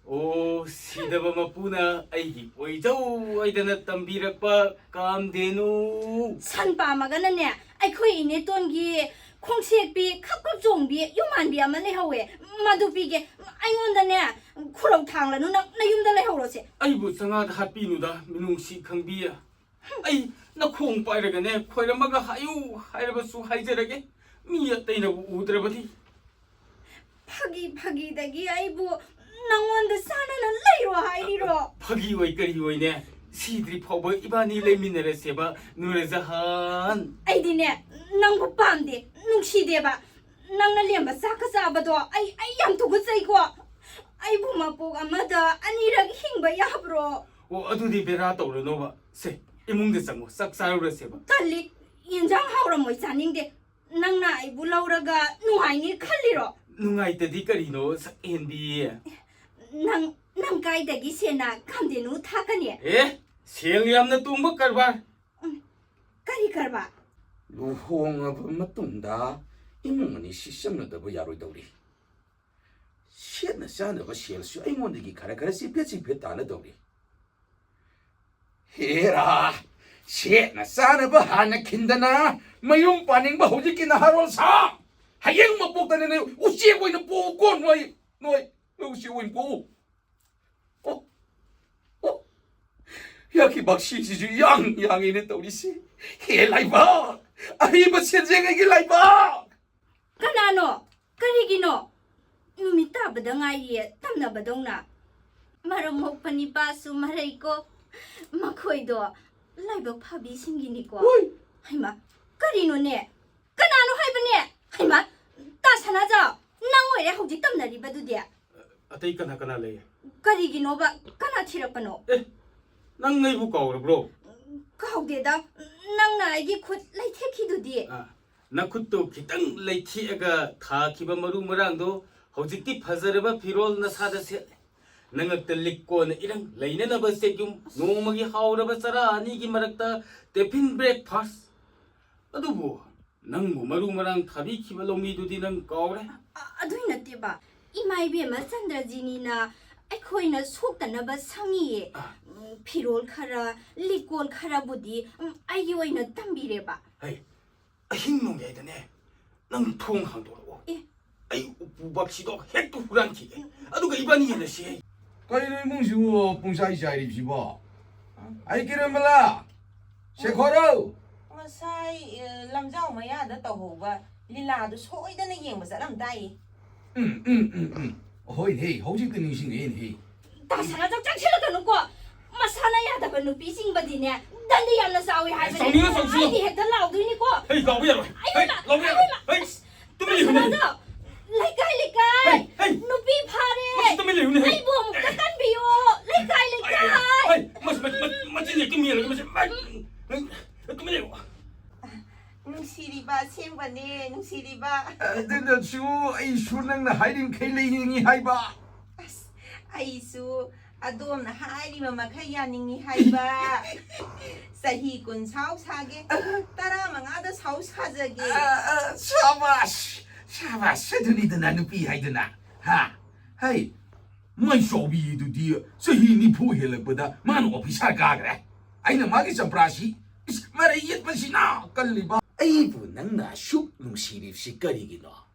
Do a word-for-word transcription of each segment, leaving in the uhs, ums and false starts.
ꯑꯣ, ꯁꯤꯗꯕ ꯃꯄꯨꯅ ꯑꯩꯒꯤ ꯑꯣꯏꯖꯧ ꯍꯥꯏꯗꯅ ꯇꯝꯕꯤꯔꯛꯄ ꯀꯥꯝꯗꯦꯅꯨ꯫ ꯁꯟ ꯄꯥꯝꯃꯒꯅꯅꯦ, ꯑꯩꯈꯣꯏ ꯏꯅꯦꯇꯣꯟꯒꯤ ꯈꯣꯡꯁꯦꯛꯄꯤ ꯈꯞ ꯈꯞ ꯆꯣꯡꯕꯤ ꯌꯨꯝꯍꯥꯟꯕꯤ ꯑꯃ ꯂꯩꯍꯧꯋꯦ꯫ ꯃꯗꯨ ꯄꯤꯒꯦ꯫ ꯑꯩꯉꯣꯟꯗꯅꯦ, ꯈꯨꯔꯧ ꯊꯥꯡꯂꯅꯨ, ꯅꯪ ꯅꯌꯨꯝꯗ ꯂꯩꯍꯧꯔꯣꯁꯦ꯫ ꯑꯩꯕꯨ ꯆꯉꯥꯗ ꯍꯥꯠꯄꯤꯅꯨꯗ, ꯃꯤꯅꯨꯡꯁꯤ ꯈꯪꯕꯤ꯫ ꯑꯩ ꯅꯈꯣꯡ ꯄꯥꯏꯔꯒꯅꯦ, ꯈꯣꯏꯔꯝꯃꯒ ꯍꯥꯏꯌꯨ ꯍꯥꯏꯔꯕꯁꯨ ꯍꯥꯏꯖꯔꯒꯦ, ꯃꯤ ꯑꯇꯩꯅꯕꯨ ꯎꯗ꯭ꯔꯕꯗꯤ꯫ ꯐꯥꯒꯤ ꯐꯥꯒꯤꯗꯒꯤ ꯑꯩꯕꯨ ꯅꯪꯉꯣꯟꯗ ꯆꯥꯟꯅꯅ ꯂꯩꯔꯣ ꯍꯥꯏꯔꯤꯔꯣ? ꯐꯥꯒꯤ ꯑꯣꯏ ꯀꯔꯤ ꯑꯣꯏꯅꯦ, ꯁꯤꯗ꯭ꯔꯤ ꯐꯥꯎꯕ ꯏꯕꯥꯅꯤ ꯂꯩꯃꯤꯟꯅꯔꯁꯦꯕ, ꯅꯨꯔꯖꯍꯥꯟ꯫ ꯑꯩꯗꯤꯅꯦ, ꯅꯪꯕꯨ ꯄꯥꯝꯗꯦ, ꯅꯨꯡꯁꯤꯗꯦꯕ꯫ ꯅꯪꯅ ꯂꯦꯝꯕ ꯆꯥꯛꯀ ꯆꯥꯕꯗꯣ ꯑꯩ, ꯑꯩ ꯌꯥꯝ ꯇꯨꯀꯠꯆꯩꯀꯣ꯫ ꯑꯩꯕꯨ ꯃꯄꯣꯛ ꯑꯃꯗ ꯑꯅꯤꯔꯛ ꯍꯤꯡꯕ ꯌꯥꯕ꯭ꯔꯣ? ꯑꯣ, ꯑꯗꯨꯗꯤ ꯕꯦꯔꯥ ꯇꯧꯔꯅꯣꯕ꯫ ꯁꯦ, ꯏꯃꯨꯡꯗ ꯆꯪꯉꯣ, ꯆꯥꯛ ꯆꯥꯔꯨꯔꯁꯦꯕ꯫ ꯇꯜꯂꯤ, ꯌꯦꯟꯖꯥꯡ ꯍꯥꯎꯔꯝꯃꯣꯏ, ꯆꯥꯅꯤꯡꯗꯦ꯫ ꯅꯪꯅ ꯑꯩꯕꯨ ꯂꯧꯔꯒ ꯅꯨꯡꯉꯥꯏꯅꯤ ꯈꯜꯂꯤꯔꯣ? ꯅꯨꯡꯉꯥꯏꯇꯗꯤ ꯀꯔꯤꯅꯣ, ꯁꯛ ꯍꯦꯟꯕꯤ? ꯅꯪ, ꯅꯪ ꯀꯥꯏꯗꯒꯤ ꯁꯦꯟꯅ ꯀꯥꯝꯗꯦꯅꯨ ꯊꯥꯛꯀꯅꯤ? ꯑꯦ, ꯁꯦꯜ ꯌꯥꯝꯅ ꯇꯣꯡꯕ ꯀꯔꯕꯥꯔ꯫ ꯎꯝ, ꯀꯔꯤ ꯀꯔꯕꯥꯔ? ꯂꯨꯍꯣꯡꯉꯕ ꯃꯇꯨꯡꯗ ꯏꯃꯨꯡ ꯑꯅꯤ ꯁꯤꯆꯝꯅꯗꯕ ꯌꯥꯔꯣꯏꯗꯧꯔꯤ꯫ ꯁꯦꯠꯅ ꯆꯥꯅꯕ ꯁꯦꯜꯁꯨ ꯑꯩꯉꯣꯟꯗꯒꯤ ꯈꯔ ꯈꯔ ꯆꯤꯐꯦꯠ ꯆꯤꯐꯦꯠ ꯇꯥꯅꯗꯧꯔꯤ꯫ ꯍꯦꯔꯥ! ꯁꯦꯠꯅ ꯆꯥꯅꯕ ꯍꯥꯟꯅ ꯈꯤꯟꯗꯅ ꯃꯌꯨꯝ ꯄꯥꯅꯤꯡꯕ ꯍꯧꯖꯤꯛꯀꯤ ꯅꯍꯥꯔꯣꯜ ꯁꯥ! ꯍꯌꯦꯡ ꯃꯄꯣꯛꯇꯅꯦ ꯅꯣꯏ ꯎꯆꯦꯛ ꯑꯣꯏꯅ ꯄꯣꯛꯎꯀꯣ, ꯅꯣꯏ, ꯅꯣꯏ, ꯅꯣꯏ ꯎꯆꯦꯛ ꯑꯣꯏꯅ ꯄꯣꯛꯎ꯫ ꯑꯣ, ꯑꯣ, ꯌꯥꯈꯤ ꯕꯛꯁꯤꯁꯤꯁꯨ ꯌꯥꯡ ꯌꯥꯡꯉꯤꯅꯦ ꯇꯧꯔꯤꯁꯦ꯫ ꯍꯦ ꯂꯥꯏꯕꯛ! ꯑꯍꯩꯕ ꯁꯦꯟꯖꯦꯡꯉꯩꯒꯤ ꯂꯥꯏꯕꯛ! ꯀꯅꯥꯅꯣ? ꯀꯔꯤꯒꯤꯅꯣ? ꯅꯨꯃꯤꯠ ꯇꯥꯕꯗ ꯉꯥꯏꯔꯤꯌꯦ, ꯇꯝꯅꯕꯗꯧꯅ꯫ ꯃꯔꯝ ꯃꯣꯛꯄ ꯅꯤꯄꯥꯁꯨ ꯃꯔꯩꯀꯣ꯫ ꯃꯈꯣꯏꯗꯣ ꯂꯥꯏꯕꯛ ꯐꯕꯤꯁꯤꯡꯒꯤꯅꯤꯀꯣ꯫ ꯍꯣꯏ꯫ ꯍꯩꯃꯥ, ꯀꯔꯤꯅꯣꯅꯦ? ꯀꯅꯥꯅꯣ ꯍꯥꯏꯕꯅꯦ? ꯍꯩꯃꯥ, ꯇꯥ ꯁꯅꯥꯖꯥꯎ, ꯅꯪ ꯑꯣꯏꯔꯦ ꯍꯧꯖꯤꯛ ꯇꯝꯅꯔꯤꯕꯗꯨꯗꯤ꯫ ꯑꯇꯩ ꯀꯅꯥ ꯀꯅꯥ ꯂꯩ? ꯀꯔꯤꯒꯤꯅꯣꯕ? ꯀꯅꯥ ꯊꯤꯔꯛꯄꯅꯣ? ꯑꯦ, ꯅꯪ ꯑꯩꯕꯨ ꯀꯥꯎꯔꯕ꯭ꯔꯣ? ꯀꯥꯎꯗꯦꯗ, ꯅꯪꯅ ꯑꯩꯒꯤ ꯈꯨꯠ ꯂꯩꯊꯦꯛꯈꯤꯗꯨꯗꯤ꯫ ꯑ, ꯅꯈꯨꯠꯇꯨ ꯈꯤꯇꯪ ꯂꯩꯊꯦꯛꯑꯒ ꯊꯥꯈꯤꯕ ꯃꯔꯨ ꯃꯔꯥꯡꯗꯣ ꯍꯧꯖꯤꯛꯇꯤ ꯐꯖꯔꯕ ꯐꯤꯔꯣꯜ ꯅꯁꯥꯗ ꯁꯦꯠꯂꯦ꯫ ꯅꯉꯛꯇ ꯂꯤꯛ ꯀꯣꯟꯅ ꯏꯔꯪ ꯂꯩꯅꯅꯕ ꯆꯦꯛꯌꯨꯝ, ꯅꯣꯡꯃꯒꯤ ꯍꯥꯎꯔꯕ ꯆꯔꯥ ꯑꯅꯤꯒꯤ ꯃꯔꯛꯇ ꯇꯦꯐꯤꯟ ꯕ꯭ꯔꯦꯛꯐꯥꯁ꯫ ꯑꯗꯨꯕꯨ ꯅꯪꯕꯨ ꯃꯔꯨ ꯃꯔꯥꯡ ꯊꯥꯕꯤꯈꯤꯕ ꯂꯧꯃꯤꯗꯨꯗꯤ ꯅꯪ ꯀꯥꯎꯔꯦ? ꯑ-, ꯑꯗꯨꯏ ꯅꯠꯇꯦꯕ꯫ ꯏꯃꯥ ꯏꯕꯦꯝꯃ ꯆꯟꯗ꯭ꯔꯖꯤꯅꯤꯅ ꯑꯩꯈꯣꯏꯅ ꯁꯣꯛꯇꯅꯕ ꯁꯪꯉꯤꯌꯦ꯫ ꯑꯥ꯫ ꯎꯝ, ꯐꯤꯔꯣꯜ ꯈꯔ, ꯂꯤꯛꯀꯣꯟ ꯈꯔꯕꯨꯗꯤ, ꯎꯝ, ꯑꯩꯒꯤ ꯑꯣꯏꯅ ꯇꯝꯕꯤꯔꯦꯕ꯫ ꯍꯩ, ꯑꯍꯤꯡ ꯅꯣꯡꯌꯥꯏꯗꯅꯦ ꯅꯪ ꯊꯣꯡ ꯍꯥꯡꯗꯣꯔꯛꯑꯣ꯫ ꯑꯦ꯫ ꯑꯩ ꯎꯄꯨ ꯕꯛꯁꯤꯗꯣ ꯍꯦꯛꯇ ꯍꯨꯔꯥꯟꯈꯤꯒꯦ꯫ ꯑꯗꯨꯒ ꯏꯕꯥꯅꯤ ꯌꯦꯟꯅꯁꯤ꯫ ꯀꯩꯅꯣ ꯏꯃꯨꯡꯁꯤꯕꯨ ꯄꯨꯡꯆꯥꯏ ꯆꯥꯏꯔꯤꯕꯁꯤꯕꯣ? ꯑꯩ ꯀꯤꯔꯝꯕꯂꯥ! ꯁꯦꯈꯣꯔꯧ! ꯉꯁꯥꯏ, ꯑ, ꯂꯝꯖꯥꯎ ꯃꯌꯥꯗ ꯇꯧꯍꯧꯕ ꯂꯤꯂꯥꯗꯨ ꯁꯣꯏꯗꯅ ꯌꯦꯡꯕ ꯆꯠꯂꯝ ꯇꯥꯏꯌꯦ꯫ ꯎꯝ, ꯎꯝ, ꯎꯝ, ꯎꯝ꯫ ꯍꯣꯏꯅꯦ, ꯍꯧꯖꯤꯛꯇ ꯅꯤꯡꯁꯤꯡꯉꯛꯑꯦꯅꯦꯍꯦ꯫ ꯇꯥ ꯁꯅꯥꯖꯥꯎ, ꯆꯪꯁꯤꯜꯂꯛꯀꯅꯨꯀꯣ꯫ ꯃꯁꯥꯅ ꯌꯥꯗꯕ ꯅꯨꯄꯤꯁꯤꯡꯕꯗꯤꯅꯦ, ꯗꯟꯗꯤ ꯌꯥꯝꯅ ꯆꯥꯎꯏ ꯍꯥꯏꯕꯅꯤ꯫ ꯆꯥꯎꯅꯤꯡꯉ ꯆꯥꯎꯁꯤꯜꯂꯣ꯫ ꯑꯩꯗꯤ ꯍꯦꯛꯇ ꯂꯥꯎꯗꯣꯏꯅꯤꯀꯣ꯫ ꯍꯩ, ꯂꯥꯎꯕ ꯌꯥꯔꯣꯏ꯫ ꯍꯩ, ꯑꯩꯃ, ꯂꯥꯎꯕ ꯌꯥꯔꯣꯏ꯫ ꯑꯩꯃ, ꯍꯩ, ꯑꯁ, ꯇꯨꯃꯤꯟ ꯂꯩꯌꯨꯅꯦ꯫ ꯇꯥ ꯁꯅꯥꯖꯥꯎ, ꯂꯩꯀꯥꯏ, ꯂꯩꯀꯥꯏ꯫ ꯍꯩ, ꯍꯩ꯫ ꯅꯨꯄꯤ ꯐꯥꯔꯦ꯫ ꯃꯁꯤ ꯇꯨꯃꯤꯟ ꯂꯩꯌꯨꯅꯦ, ꯍꯩ꯫ ꯑꯩꯕꯨ ꯑꯃꯨꯛꯇ ꯀꯟꯕꯤꯌꯣ꯫ ꯂꯩꯀꯥꯏ, ꯂꯩꯀꯥꯏ꯫ ꯍꯩ, ꯃꯁꯤ, ꯃ-, ꯃ-, ꯃꯆꯤꯟꯁꯦ ꯍꯦꯛꯇ ꯃꯦꯜꯂꯒ ꯃꯁꯤ, ꯃ-, ꯇꯨꯃꯤꯟ ꯂꯩꯌꯨ꯫ ꯅꯨꯡꯁꯤꯔꯤꯕ ꯑꯁꯦꯡꯕꯅꯦ, ꯅꯨꯡꯁꯤꯔꯤꯕ꯫ ꯑꯗꯨꯅꯁꯨ ꯑꯩꯁꯨ ꯅꯪꯅ ꯍꯥꯏꯔꯤꯃꯈꯩ ꯂꯩꯅꯤꯡꯉꯤ ꯍꯥꯏꯕ꯫ ꯑꯁ, ꯑꯩꯁꯨ ꯑꯗꯣꯝꯅ ꯍꯥꯏꯔꯤꯕ ꯃꯈꯩ ꯌꯥꯅꯤꯡꯉꯤ ꯍꯥꯏꯕ꯫ ꯆꯍꯤ ꯀꯨꯟ ꯁꯥꯎ ꯁꯥꯒꯦ, ꯇꯔꯥꯃꯉꯥꯗ ꯁꯥꯎ ꯁꯥꯖꯒꯦ꯫ ꯑ, ꯑ, ꯁꯥꯕꯥꯁ, ꯁꯥꯕꯥꯁ, ꯑꯗꯨꯅꯤꯗꯅ ꯅꯨꯄꯤ ꯍꯥꯏꯗꯨꯅ, ꯍꯥ? ꯍꯩ, ꯃꯥꯏ ꯆꯥꯎꯕꯤꯗꯨꯗꯤ ꯆꯍꯤ ꯅꯤꯐꯨ ꯍꯦꯜꯂꯛꯄꯗ ꯃꯥꯅ ꯑꯣꯐꯤꯁꯥꯔ ꯀꯥꯈ꯭ꯔꯦ꯫ ꯑꯩꯅ ꯃꯥꯒꯤ ꯆꯝꯄ꯭ꯔꯥꯁꯤ, ꯏꯁ, ꯃꯔꯩ ꯌꯦꯠꯄꯁꯤꯅ ꯀꯜꯂꯤꯕ꯫ ꯑꯩꯕꯨ ꯅꯪꯅ ꯑꯁꯨꯛ ꯅꯨꯡꯁꯤꯔꯤꯕꯁꯤ ꯀꯔꯤꯒꯤꯅꯣ?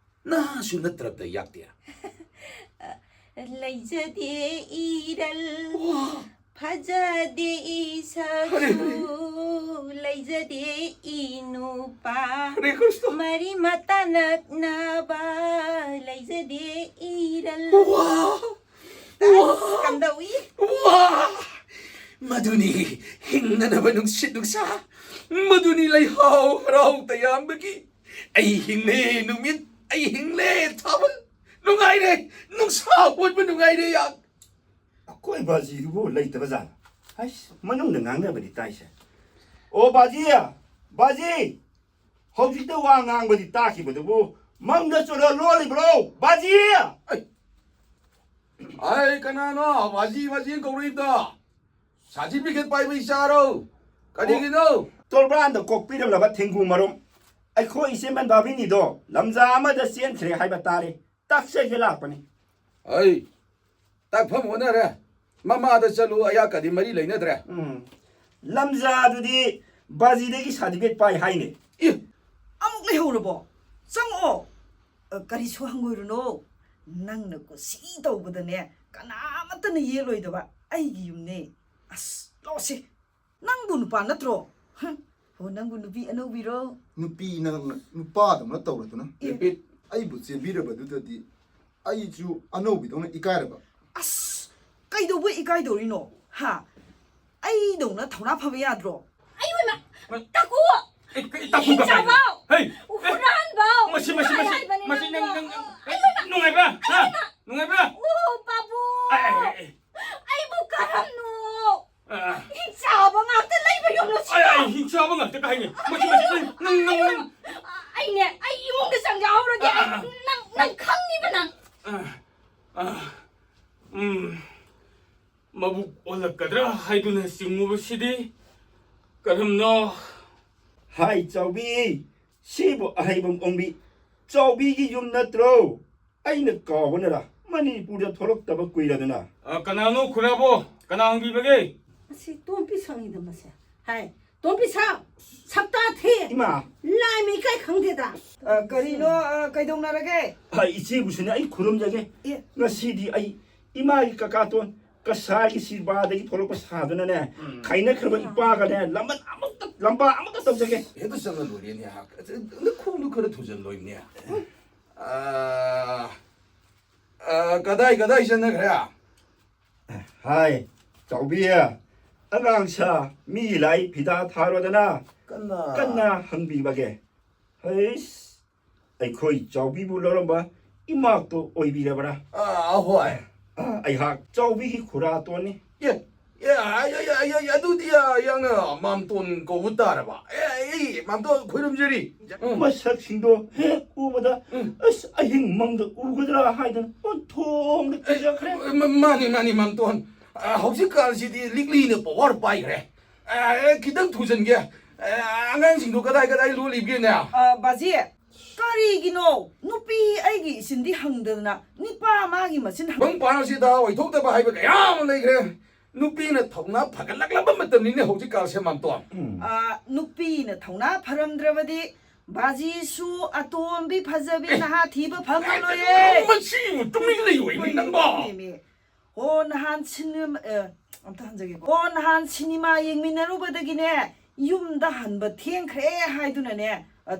ꯅꯍꯥꯁꯨ ꯅꯠꯇ꯭ꯔꯕꯗ ꯌꯥꯛꯇꯦ꯫ ꯂꯩꯖꯗꯦ ꯏꯔꯜ, ꯋꯥ! ꯐꯖꯗꯦ ꯏꯁꯛꯁꯨ, ꯍꯔꯦ, ꯍꯔꯦ꯫ ꯂꯩꯖꯗꯦ ꯏꯅꯨꯄꯥ, ꯍꯔꯦ ꯀ꯭ꯔꯤꯁꯅ꯫ ꯃꯔꯤ ꯃꯇꯥ ꯅꯛꯅꯕ, ꯂꯩꯖꯗꯦ ꯏꯔꯜ꯫ ꯋꯥ! ꯑꯁ, ꯋꯥ! ꯀꯝꯗꯧꯏ? ꯋꯥ! ꯃꯗꯨꯅꯤ ꯍꯤꯡꯅꯅꯕ ꯅꯨꯡꯁꯤꯠ ꯅꯨꯡꯁꯥ, ꯃꯗꯨꯅꯤ ꯂꯩꯍꯥꯎ ꯍꯔꯥꯎ ꯇꯌꯥꯝꯕꯒꯤ꯫ ꯑꯩ ꯍꯤꯡꯂꯦ ꯅꯨꯃꯤꯠ, ꯑꯩ ꯍꯤꯡꯂꯦ ꯊꯥꯕꯜ, ꯅꯨꯡꯉꯥꯏꯔꯦ, ꯅꯨꯡꯁꯥ ꯑꯣꯟꯕ ꯅꯨꯡꯉꯥꯏꯔꯦ ꯌꯥꯝ꯫ ꯑꯩꯈꯣꯏ ꯕꯥꯖꯤꯗꯨꯕꯨ ꯂꯩꯇꯕ ꯖꯥꯠꯂ? ꯍꯩꯁ, ꯃꯅꯨꯡꯗ ꯉꯥꯡꯅꯕꯗꯤ ꯇꯥꯏꯁꯦ꯫ ꯑꯣ ꯕꯥꯖꯤ! ꯕꯥꯖꯤ! ꯍꯧꯖꯤꯛꯇ ꯋꯥ ꯉꯥꯡꯕꯗꯤ ꯇꯥꯈꯤꯕꯗꯨꯕꯨ ꯃꯪꯗ ꯆꯨꯔ ꯂꯣꯜꯂꯤꯕ꯭ꯔꯣ? ꯕꯥꯖꯤ! ꯑꯩ, ꯑꯩ, ꯀꯅꯥꯅꯣ ꯕꯥꯖꯤ, ꯕꯥꯖꯤ ꯀꯧꯔꯛꯏꯗꯣ? ꯁꯥꯔꯇꯤꯐꯤꯀꯦꯠ ꯄꯥꯏꯕ ꯏꯆꯥꯔꯣ? ꯀꯔꯤꯒꯤꯅꯣ? ꯇꯣꯔꯕꯥꯟꯗ ꯀꯣꯛꯄꯤꯔꯝꯂꯕ ꯊꯦꯡꯒꯨ ꯃꯔꯨꯝ, ꯑꯩꯈꯣꯏ ꯏꯆꯦꯃꯟ ꯚꯥꯕꯤꯅꯤꯗꯣ ꯂꯝꯖꯥ ꯑꯃꯗ ꯆꯦꯟꯈ꯭ꯔꯦ ꯍꯥꯏꯕ ꯇꯥꯔꯦ꯫ ꯇꯥꯛꯆꯒꯦ ꯂꯥꯛꯄꯅꯤ꯫ ꯑꯩ, ꯇꯥꯛꯐꯝ ꯑꯣꯟꯅꯔꯦ꯫ ꯃꯃꯥꯗ ꯆꯠꯂꯨ, ꯑꯌꯥꯛꯀꯗꯤ ꯃꯔꯤ ꯂꯩꯅꯗ꯭ꯔꯦ꯫ ꯎꯝ꯫ ꯂꯝꯖꯥꯗꯨꯗꯤ ꯕꯥꯖꯤꯗꯒꯤ certificate ꯄꯥꯏ ꯍꯥꯏꯅꯦ꯫ ꯏ! ꯑꯃꯨꯛ ꯂꯩꯍꯧꯔꯕꯣ? ꯆꯪꯉꯛꯑꯣ꯫ ꯑ, ꯀꯔꯤꯁꯨ ꯍꯪꯒꯣꯏꯔꯨꯅꯣ꯫ ꯅꯪꯅ ꯀꯨꯁꯤ ꯇꯧꯕꯗꯅꯦ, ꯀꯅꯥꯃꯠꯇꯅ ꯌꯦꯠꯂꯣꯏꯗꯕ ꯑꯩꯒꯤ ꯌꯨꯝꯅꯦ꯫ ꯑꯁ, ꯂꯥꯛꯑꯣꯁꯦ꯫ ꯅꯪꯕꯨ ꯅꯨꯄꯥ ꯅꯠꯇ꯭ꯔꯣ? ꯍꯝ꯫ ꯍꯣ, ꯅꯪꯕꯨ ꯅꯨꯄꯤ ꯑꯅꯧꯕꯤꯔꯣ? ꯅꯨꯄꯤ ꯅꯪꯅ ꯅꯨꯄꯥꯗꯧꯅ ꯇꯧꯔꯗꯅ꯫ ꯑꯦ꯫ ꯑꯩꯕꯨ ꯆꯦꯟꯕꯤꯔꯕꯗꯨꯗꯗꯤ ꯑꯩꯁꯨ ꯑꯅꯧꯕꯤꯗꯧꯅ ꯏꯀꯥꯏꯔꯕ꯫ ꯑꯁ, ꯀꯩꯗꯧꯕꯩ ꯏꯀꯥꯏꯗꯧꯔꯤꯅꯣ? ꯍꯥ? ꯑꯩꯗꯧꯅ ꯊꯧꯅꯥ ꯐꯕ ꯌꯥꯗ꯭ꯔꯣ? ꯑꯩ ꯑꯣꯏꯃ! ꯃ-, ꯀꯀꯨ! ꯑꯦ, ꯀ-, ꯇꯥꯈꯨ ꯀꯀꯥ! ꯍꯤꯡꯆꯥꯕꯧ! ꯍꯩ! ꯍꯨꯔꯥꯟꯕꯧ! ꯃꯁꯤ, ꯃꯁꯤ, ꯃꯁꯤ, ꯍꯥꯏꯕꯅꯦ ꯃꯁꯤ ꯅꯪ, ꯅꯪꯕꯣ! ꯅꯪ, ꯅꯪ, ꯑꯩ ꯑꯣꯏꯃ! ꯅꯨꯡꯉꯥꯏꯕ꯭ꯔꯥ? ꯍꯥ? ꯑꯩ ꯑꯣꯏꯃ! ꯅꯨꯡꯉꯥꯏꯕ꯭ꯔꯥ? ꯑꯣ, ꯄꯥꯕꯨꯡ! ꯑꯦ, ꯑꯦ, ꯑꯦ, ꯑꯦ꯫ ꯑꯩꯕꯨ ꯀꯔꯝꯅꯣ? ꯑ꯫ ꯍꯤꯡꯆꯥꯕ ꯉꯥꯛꯇ ꯂꯩꯕ ꯌꯨꯝꯂꯣ ꯁꯤꯕꯣ? ꯑꯩ, ꯑꯩ ꯍꯤꯡꯆꯥꯕ ꯉꯥꯛꯇ ꯀꯥꯏꯅꯦ꯫ ꯃꯁꯤ, ꯃꯁꯤ, ꯅꯪ, ꯅꯪ, ꯅꯪ, ꯅꯪ꯫ ꯑꯩꯅꯦ, ꯑꯩ ꯏꯃꯨꯡꯗ ꯆꯪꯖꯍꯧꯔꯒꯦ꯫ ꯑ, ꯑ, ꯑ꯫ ꯅꯪ, ꯅꯪ ꯈꯪꯅꯤꯕ ꯅꯪ꯫ ꯑ, ꯑ, ꯎꯝ꯫ ꯃꯕꯨꯛ ꯑꯣꯜꯂꯛꯀꯗ꯭ꯔꯥ ꯍꯥꯏꯗꯨꯅ ꯆꯤꯡꯉꯨꯕꯁꯤꯗꯤ ꯀꯔꯝꯅꯣ? ꯍꯥꯏ, ꯆꯥꯎꯕꯤ, ꯁꯤꯕꯨ ꯑꯍꯩꯕꯝ ꯑꯣꯡꯕꯤ ꯆꯥꯎꯕꯤꯒꯤ ꯌꯨꯝ ꯅꯠꯇ꯭ꯔꯣ? ꯑꯩꯅ ꯀꯥꯎꯕꯅꯔꯥ, ꯃꯅꯤꯄꯨꯔꯗ ꯊꯣꯛꯂꯛꯇꯕ ꯀꯨꯏꯔꯗꯅ꯫ ꯑ, ꯀꯅꯥꯅꯣ ꯈꯨꯔꯥꯕꯣ? ꯀꯅꯥ ꯍꯪꯕꯤꯕꯒꯦ? ꯑꯁꯤ ꯇꯣꯝꯄꯤ ꯁꯪꯉꯤꯗ ꯃꯁꯦ꯫ ꯍꯥꯏ, ꯇꯣꯝꯄꯤ ꯁꯥ, ꯁꯛꯇꯥ ꯊꯤ꯫ ꯏꯃꯥ꯫ ꯂꯥꯏ ꯃ ꯏꯀꯥꯏ ꯈꯪꯗꯦꯗ꯫ ꯑ, ꯀꯔꯤꯅꯣ, ꯑ, ꯀꯩꯗꯧꯅꯔꯒꯦ? ꯍꯥꯏ, ꯏꯆꯦꯕꯨꯁꯨꯅꯦ ꯑꯩ ꯈꯨꯔꯨꯝꯖꯒꯦ꯫ ꯑꯦ꯫ ꯉꯁꯤꯗꯤ ꯑꯩ ꯏꯃꯥꯒꯤ ꯀꯀꯥꯇꯣꯟ ꯀꯁꯥꯔꯒꯤ ꯁꯤꯕꯥꯗꯒꯤ ꯊꯣꯛꯂꯛꯄ ꯁꯥꯗꯨꯅꯅꯦ, ꯎꯝ꯫ ꯈꯥꯏꯅꯈ꯭ꯔꯕ ꯏꯄꯥꯒꯅꯦ, ꯂꯝꯕꯟ ꯑꯃꯨꯛꯇ, ꯂꯝꯕꯥ ꯑꯃꯨꯛꯇ ꯇꯧꯖꯒꯦ꯫ ꯍꯦꯛꯇ ꯆꯪꯍꯜꯂꯣꯏꯔꯦꯅꯦ, ꯅꯈꯣꯡꯗꯨ ꯈꯔ ꯊꯨꯖꯜꯂꯣꯏꯅꯦ꯫ ꯑ, ꯑ, ꯀꯗꯥꯏ, ꯀꯗꯥꯏ ꯆꯠꯅꯈ꯭ꯔꯦ? ꯍꯥꯏ, ꯆꯥꯎꯕꯤ, ꯑꯉꯥꯡ ꯁꯥ, ꯃꯤ ꯂꯥꯏ ꯐꯤꯗꯥ ꯊꯥꯔꯣꯗꯅ ꯀꯟꯅ ꯀꯟꯅ ꯍꯪꯕꯤꯕꯒꯦ꯫ ꯍꯩꯁ, ꯑꯩꯈꯣꯏ ꯆꯥꯎꯕꯤꯕꯨ ꯂꯧꯔꯝꯕ ꯏꯃꯥꯛꯇꯣ ꯑꯣꯏꯕꯤꯔꯕ꯭ꯔꯥ? ꯑꯥ, ꯍꯣꯏ꯫ ꯑꯥ, ꯑꯩꯍꯥꯛ ꯆꯥꯎꯕꯤꯒꯤ ꯈꯨꯔꯥꯇꯣꯟꯅꯤ꯫ ꯑꯦ, ꯑꯦ, ꯑꯩ, ꯑꯩ, ꯑꯩ, ꯑꯩ, ꯑꯗꯨꯗꯤ, ꯑ, ꯌꯥꯡꯅ ꯃꯥꯝꯇꯣꯟ ꯀꯧꯕ ꯇꯥꯔꯕ꯫ ꯑꯦ, ꯑꯩ ꯃꯥꯝꯇꯣꯟ ꯈꯣꯏꯔꯨꯝꯖꯔꯤ꯫ ꯎꯝ꯫ ꯃꯁꯛꯁꯤꯡꯗꯣ ꯍꯦꯛ ꯎꯕꯗ, ꯎꯝ꯫ ꯑꯁ, ꯑꯍꯤꯡ ꯃꯪꯗ ꯎꯒꯗ꯭ꯔꯥ ꯍꯥꯏꯗꯅ ꯑꯣꯟꯊꯣꯛꯅ ꯀꯤꯖꯈ꯭ꯔꯦ꯫ ꯑꯦ, ꯃ-, ꯃꯥꯅꯤ, ꯃꯥꯅꯤ, ꯃꯥꯝꯇꯣꯟ꯫ ꯑ, ꯍꯧꯖꯤꯛꯀꯥꯟꯁꯤꯗꯤ ꯂꯤꯛꯂꯤꯅ power ꯄꯥꯏꯈ꯭ꯔꯦ꯫ ꯑ, ꯈꯤꯇꯪ ꯊꯨꯖꯟꯒꯦ꯫ ꯑ, ꯑꯉꯥꯡꯁꯤꯡꯗꯣ ꯀꯗꯥꯏ ꯀꯗꯥꯏ ꯂꯣꯠꯂꯤꯕꯒꯦꯅꯦ? ꯑ, ꯕꯥꯖꯤ, ꯀꯔꯤꯒꯤꯅꯣ? ꯅꯨꯄꯤ ꯑꯩꯒꯤ ꯏꯆꯤꯟꯗꯤ ꯍꯪꯗꯗꯅ ꯅꯤꯄꯥ ꯃꯥꯒꯤ ꯃꯆꯤꯟ ꯍꯪ- ꯇꯥꯏꯕꯪ ꯄꯥꯟ ꯑꯁꯤꯗ ꯑꯣꯏꯊꯣꯛꯇꯕ ꯍꯥꯏꯕ ꯀꯌꯥ ꯑꯃ ꯂꯩꯈ꯭ꯔꯦ꯫ ꯅꯨꯄꯤꯅ ꯊꯧꯅꯥ ꯐꯒꯠꯂꯛꯂꯕ ꯃꯇꯝꯅꯤꯅꯦ ꯍꯧꯖꯤꯛꯀꯥꯟꯁꯦ, ꯃꯥꯝꯇꯣꯟ꯫ ꯑꯥ, ꯅꯨꯄꯤꯅ ꯊꯧꯅꯥ ꯐꯔꯝꯗ꯭ꯔꯕꯗꯤ ꯕꯥꯖꯤꯁꯨ ꯑꯇꯣꯝꯕꯤ ꯐꯖꯕꯤ ꯅꯍꯥ ꯊꯤꯕ ꯐꯪꯉꯔꯣꯏꯌꯦ꯫ ꯃꯁꯤꯕꯨ ꯇꯨꯃꯤꯟ ꯂꯩꯌꯣ, ꯏꯃꯤ ꯅꯪꯕꯣ꯫ ꯍꯣꯏꯅꯦ, ꯍꯣ, ꯅꯍꯥꯟ ꯁꯤꯅꯦꯃꯥ, ꯑꯦ, ꯑꯝꯇ ꯍꯟꯖꯒꯦꯀꯣ꯫ ꯍꯣ, ꯅꯍꯥꯟ ꯁꯤꯅꯦꯃꯥ ꯌꯦꯡꯃꯤꯟꯅꯔꯨꯕꯗꯒꯤꯅꯦ, ꯌꯨꯝꯗ ꯍꯟꯕ ꯊꯦꯡꯈ꯭ꯔꯦ ꯍꯥꯏꯗꯨꯅꯅꯦ, ꯑ,